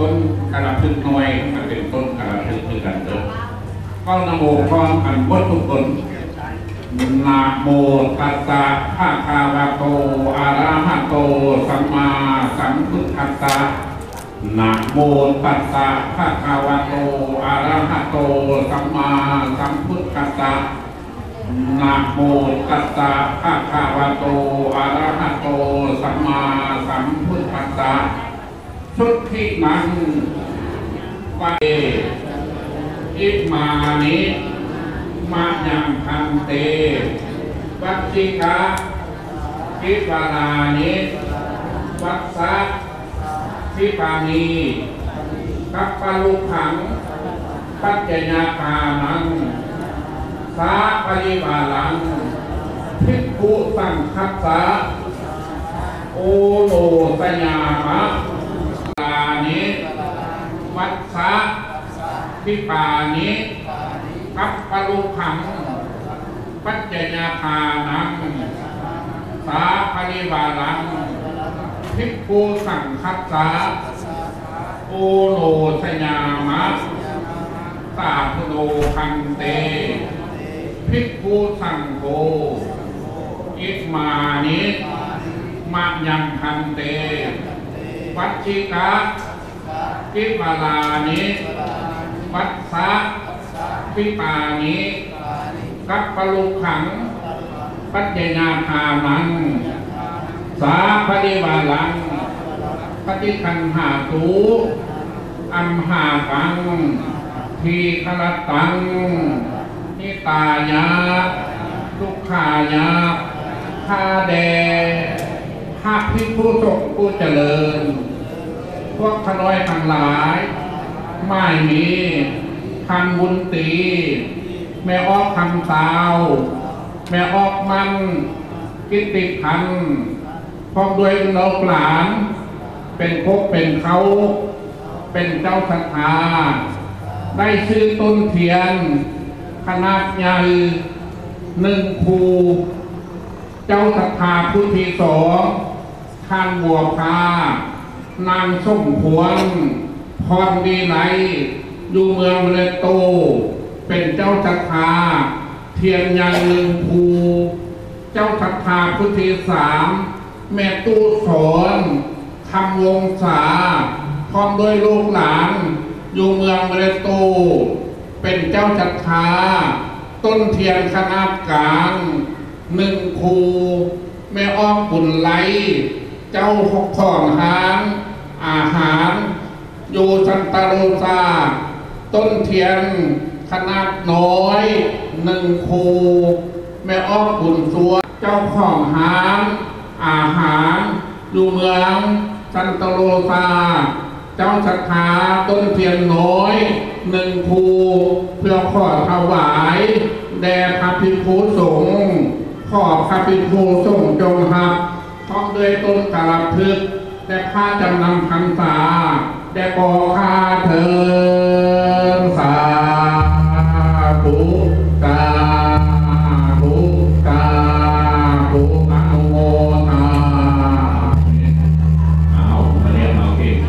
ຕົ້ນກາລະພຶກນ້ອຍ ມັນເປັນຕົ້ນກາລະພຶກຄືກັນເດີ້. ເວົ້ານະໂມພ້ອມກັນໝົດທຸກຄົນ. ນະໂມຕັດສະ ພະຄະວະໂຕ ອະລະຫະໂຕ ສຳມາສຳພຸດທັດສະ. ນະໂມຕັດສະ ພະຄະວະໂຕ ອະລະຫະໂຕ ສຳມາສຳພຸດທັດສະ. ນະໂມຕັດສະ ພະຄະວະໂຕ ອະລະຫະໂຕ ສຳມາສຳພຸດທັດສະ. ສຸດທິນັງ ວະເອ ອິມານິ ມະຍັງ ພັນເຕ ວັດຊິກາ ຕິວາລານິ ວັດສາ ທິປານີ ກັບປະລຸຄັງ ປັດຈະຍະທານັງ ສາປະລິວາລັງ ພິກຂຸສັງຄັດສະ ໂອໂນຊະຍາມະ ລານິ ວັດສະ ທິປານີ ກັບປະລຸຄັງ ປັດຈະຍະທານັງ ສາປະລິວາລັງ ພິກຂຸສັງຄັດສະ ໂອໂນຊະຍາມະ ສາທຸໂນ ພັນເຕ ພິກຂຸສັງໂຄ ອິມານິ ມະຍັງ ພັນເຕ ວັດຊິກາ ຕິວາລານິ ວັດສາ ທິປານີ ກັບປະລຸຄັງ ປັດຈະຍະທານັງ ສາປະລິວາລັງ ປະຕິຄັນຫາຕຸ ອັມຫາກັງ ທີຄະລະຕັງ ຫິຕາຍະ ສຸຂາຍະ ຂ້າແດ່ ພະພິກຂຸສົງຜູ້ຈະເລີນ, ພວກຂ້ານ້ອຍທັງຫຼາຍ, ໝາຍມີ ທ່ານບຸນຕີ, ແມ່ອອກຄຳຊາວ, ແມ່ອອກໝັ້ນ, ກິດຕິພັນ, ພ້ອມດ້ວຍລູກຫຼານ ເປັນຄົກເປັນເຄົ້າ, ເປັນເຈົ້າສັດທາ, ໄດ້ຊື້ຕົ້ນທຽນຂະໜາດໃຫຍ່ໜຶ່ງຄູ່, ເຈົ້າສັດທາຜູ້ທີສອງ ທ່ານບົວພາ, ນາງສົມພວນ ພອນວິໄລ ຢູ່ເມືອງເລໂຕ ເປັນເຈົ້າສັດທາທຽນໃຫຍ່ໜຶ່ງຄູ່, ເຈົ້າສັດທາຜູ້ທີສາມ ແມ່ຕູ້ສອນ ຄຳວົງສາ ພ້ອມດ້ວຍລູກຫຼານ ຢູ່ເມືອງເລໂຕ ເປັນເຈົ້າສັດທາຕົ້ນທຽນຂະໜາດກາງໜຶ່ງຄູ່, ແມ່ອອກບຸນໄລ ເຈົ້າຂອງຮ້ານອາຫານ ຢູ່ຊັນຕາໂຣຊາ ຕົ້ນທຽນຂະໜາດນ້ອຍໜຶ່ງຄູ່, ແມ່ອອກບຸນຊ່ວຍ ເຈົ້າຂອງຮ້ານອາຫານ ຢູ່ເມືອງຊັນຕາໂຣຊາ ເຈົ້າສັດທາຕົ້ນທຽນນ້ອຍໜຶ່ງຄູ່ ເພື່ອຂໍຖວາຍແດ່ພະພິກຂຸສົງ, ຂໍພະພິກຂຸສົງຈົ່ງຮັບ ພ້ອມດ້ວຍຕົ້ນກາລະພຶກ ແລະ ຜ້າຈຳນຳພັນສາ ແດ່ພໍ່ຂ້າເທີ້ນ. ສາທຸ ສາທຸ ສາທຸ ອະນຸໂມທາມິ. ເອົາ ມາຮຽນເອົາເອງ.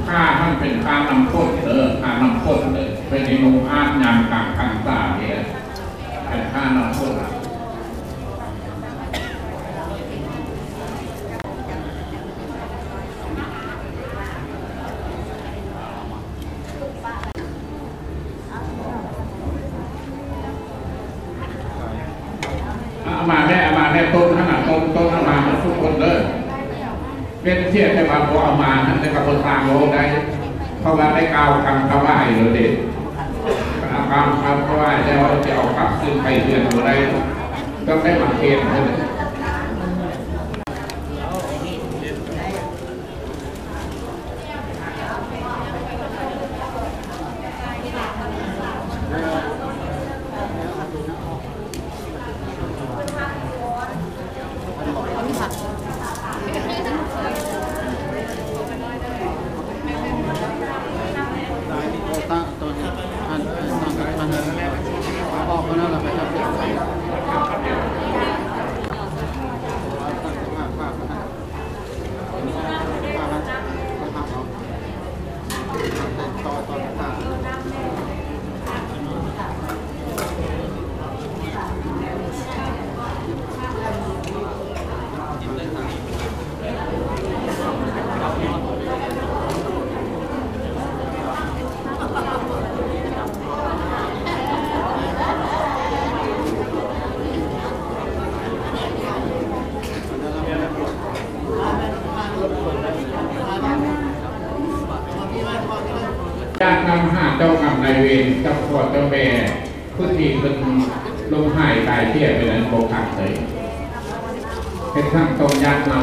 ຜ້າຫັ້ນເປັນຜ້ານ້ຳຝົນເດີ, ຜ້ານ້ຳຝົນເດີ, ເພິ່ນຊິນຸ່ງອາບຍາມກາງພັນສານີ້ແຫຼະ, ເປັນຜ້ານ້ຳຝົນ. ເອົາມາແດ່ ເອົາມາແດ່ ຕົ້ນຫັ້ນນະ ຕົ້ນ ຕົ້ນເອົາມາໝົດທຸກຄົນເດີ. ເວັ້ນເສຍແຕ່ວ່າບໍ່ເອົາມາຫັ້ນ ແຕ່ກໍບໍ່ຕ່າງໂລໄດ້. ພາະວ່າໄດ້ກ່າວຄຳຖວາຍແລ້ວເດ້ ເອົາຄຳຖວາຍແລ້ວຈະເອົາກັບຄືນໄປເຮືອນບໍ່ໄດ້ ຕ້ອງໄດ້ມາເຂດເພິ່ນ. ຢາກນຳຫາເຈົ້າກຳນາຍເວນ ເຈົ້າພໍ່ເຈົ້າແມ່ ຜູ້ທີ່ເພິ່ນລົ້ມຫາຍຕາຍເສຍໄປນັ້ນບໍ່ຂາດເລີຍ ເຮັດສັງຕ້ອງຢາກນຳ.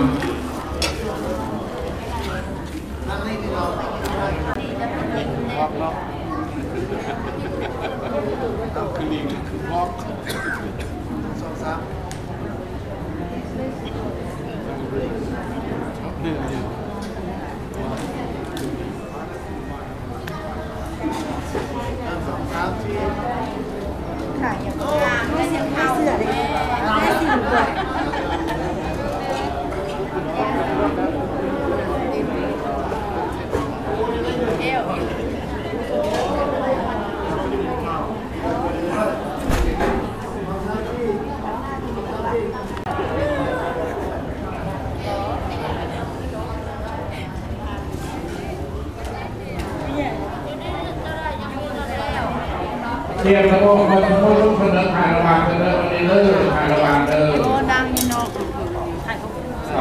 ຕຽມສະໂພກ ຂໍສະໂພກລຸກຂຶ້ນເດີ ຄາລະວະເດີ ວັນນີ້ເດີ ຄາລະວະເດີ. ໂອ້ ນັ່ງຢູ່ນອກ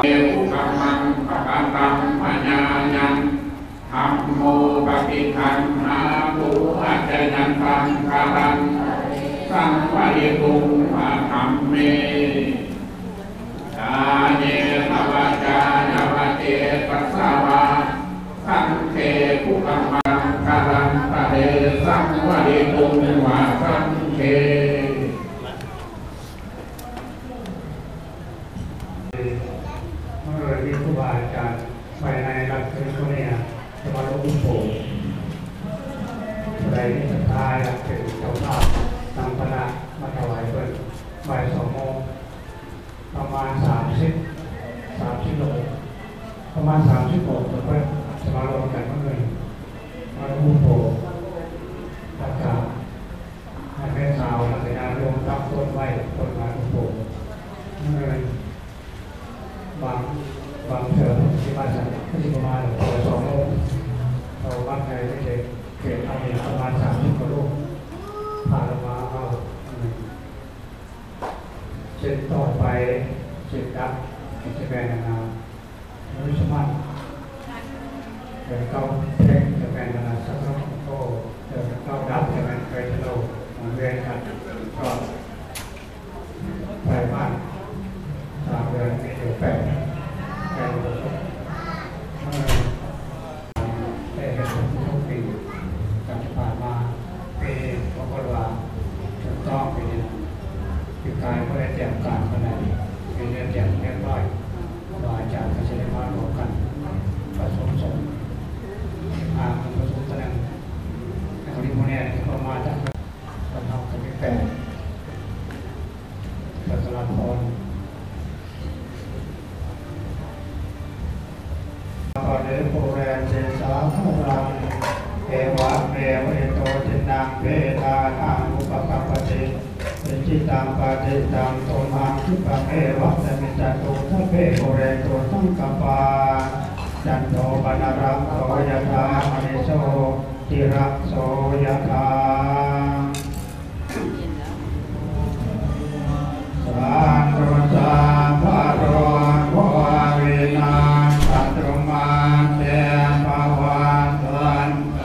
ເອ ອຸກຳມັງ ປະກາຕັງ ມະຍາຍັງ ທຳໂມ ປະຕິຄັນຫາ ປູ ອາຈະຍັງ ສັງຄະລັງ ສັງວະລິຕຸງ ວະທຳເມ ກາເຍ ວາຈາຍະ ວະເຈຕະສະວາ ສັງເຄ ຄຸກຳມັງ ຄະລັນຕະເລ ສັງວະລິຕຸງ ວະສັງເຄ. ມາໂດຍມີຄູບາອາຈານພາຍໃນລັດແຄລິຟອເນຍ ຈະມາລົງໂພ ຜູ້ໃດມີສັດທາຢາກເປັນເຈົ້າພາບນຳຄະນະມາຖວາຍເພິ່ນ ບ່າຍສອງໂມງ ປະມານສາມສິບ ສາມສິບໂລ ປະມານສາມສິບໂລ ເພິ່ນຈະມາລວມກັນມື້ນີ້ ມາລົງໂພ ແລ້ວກະໃຫ້ແມ່ສາວ ແລ້ວກະຍາດໂຍມຕັ້ງຕົ້ນໄວ້ ເພິ່ນມາລົງໂພ ມື້ນີ້ ບາງ ບາງເທື່ອເພິ່ນຊິມາສາຍ ເພິ່ນຊິບໍ່ມາດອກ ເພາະວ່າສອງໂມງ ເພາະວັດໃຫຍ່ເຂດເຮົານີ້ປະມານສາມສິບກວ່າໂລ ພາລົງມາເອົາ ເສັ້ນຕໍ່ໄປ ເສັ້ນຫຼັກ ຈະແມ່ນອັນນ່າ ໂມລິສະມັນ ເດີນເກົ້າເພັງ ຈະແມ່ນອັນນ່າ ຊາກຣາໂກ ເດີນເກົ້າດັບ ຈະແມ່ນໄກທະໂລ ເວນກັນ ກໍ ໄປບ້ານສາມເດືອນ ມີຢູ່ແປດ ແປດປະສົບ ເອີ ໄດ້ເຮັດທຸກໆປີ ຕັ້ງແຕ່ຜ່ານມາ ປີນີ້ປາກົດວ່າຖືກຕ້ອງ ປີນີ້ ປີກາຍບໍ່ໄດ້ຕຽມການປານໃດ ປີນີ້ຕຽມຮຽບຮ້ອຍ ຄຣູບາອາຈານກໍຊິໄດ້ມາຮ່ວມກັນປະຊຸມສົງ ສິບຫ້າ ປະຊຸມຕະແໜ່ງ ແລ້ວກໍມີຜູ້ແນະນຳເຂົ້າມາຈາກ ສຳລັບກະມີແປດ ເພື່ອສະຫຼະພອນ ປະເດ ປູເຣນຕິ ສາຄະລັງ ເອວະເມ ວະ ອິໂຕ ທິນນັງ ເປຕານັງ ອຸປະກັບປະຕິ ອິດຖິຕັງ ປັດຕິຕັງ ຕຸມຫັງ ຂິປະເມວະ ສະມິດສະຕຸ ສັບເພ ປູເຣນຕຸ ສັງກະປາ ຈັນໂທ ປະນະລະໂສ ຍະຖາ ມະນີ ໂຊ ຕິລະໂສ ຍະຖາ ສາທຸ ສາພະໂລ ໂຄ ວິນາສະຕຸ ມາເຕ ພະວັດວັນຕ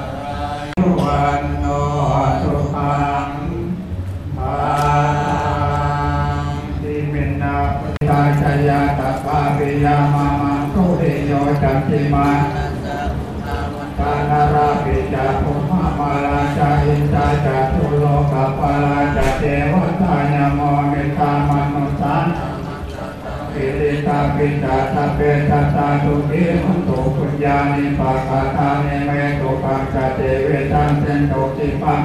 Indā ca catulokapālā ca devatā yamo mittā manussā ca ເອລິຕາປິຕາ ສັບເພສັດຕາ ສຸຂີ ໂຫນຕຸ ປຸນຍານິ ປະກະຖານິ ເມ ສຸຂັງ ຊາຕິ ວິວັດທັນ ເຕ ໂຕ ທິພັງ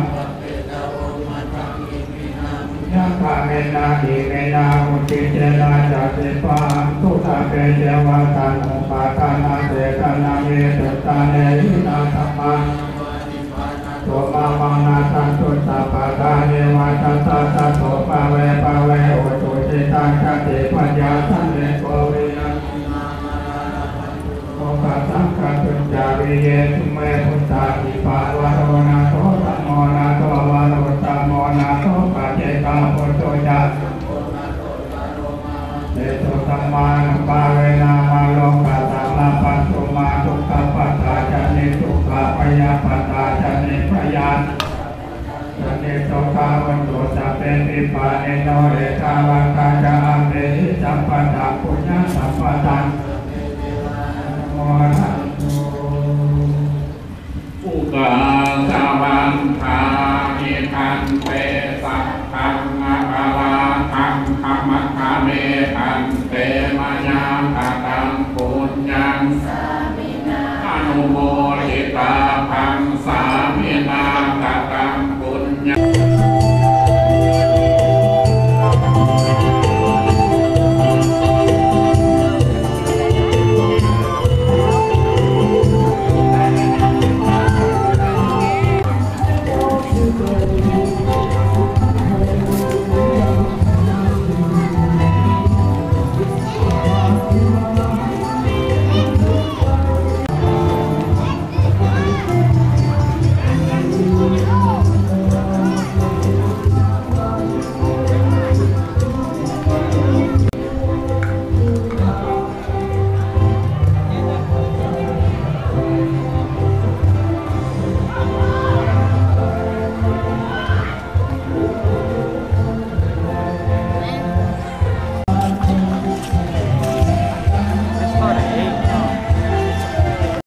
ຍະ ກາເມນາ ທີເມນາ ອຸທິເຕນະ ຈະ ສິບປະຫັງ ສຸລາເພ ເຊວະ ທະໂນ ປາທານາ ເສຕະນາ ເມ ສຸຕາເນ ຫິຕາ ທຳມາ ໂສ ມາ ມະ ນະ ທັນ ຕຸ ສັບ ປະ ກາ ເນ ວະ ຊະ ຕະ ສະ ໂສ ພະ ເວ ພະ ເວ ໂຫ ຕຸ ຈິ ຕາ ຊາ ຕິ ພະ ຍາ ສັນ ເນ ໂກ ວິ ຍາ ໂລ ກະ ສັງ ຄະ ຕຸນ ຈາ ວິ ເຍ ສຸ ເມ ພຸດທາ ທິ ພາ ວະ ໂຣ ນາ ໂຖ ທຳ ໂມ ນາ ໂຖ ວະ ໂຣ ທຳ ໂມ ນາ ໂຖ ປະ ເຈ ກາ ໂພ ໂຕ ຈາ ເດ ໂຊ ທຳ ມາ ນຸ ພາ ເວ ນາ ມະ ໂລ ກະ ສາ ລະ ພັນ ຕຸ ມາ ທຸກ ຂະ ປະ ຕາ ຈະ ນິ ທຸກ ຂະ ພະ ຍາ ປະ ຕາ ຈະ ນິ ພະ ຍາ ຈະ ນິ ໂສ ກາ ໂຫ ຕຸ ສັບ ເພ ວິ ປາ ນີ ໂນ ເອ ຕາ ວັດ ຕາ ຈະ ອະ ເມ ຫິ ສັມ ປະ ຕະ ປຸນ ຍະ ສັມ ປະ ທັງ ໂມ ທະ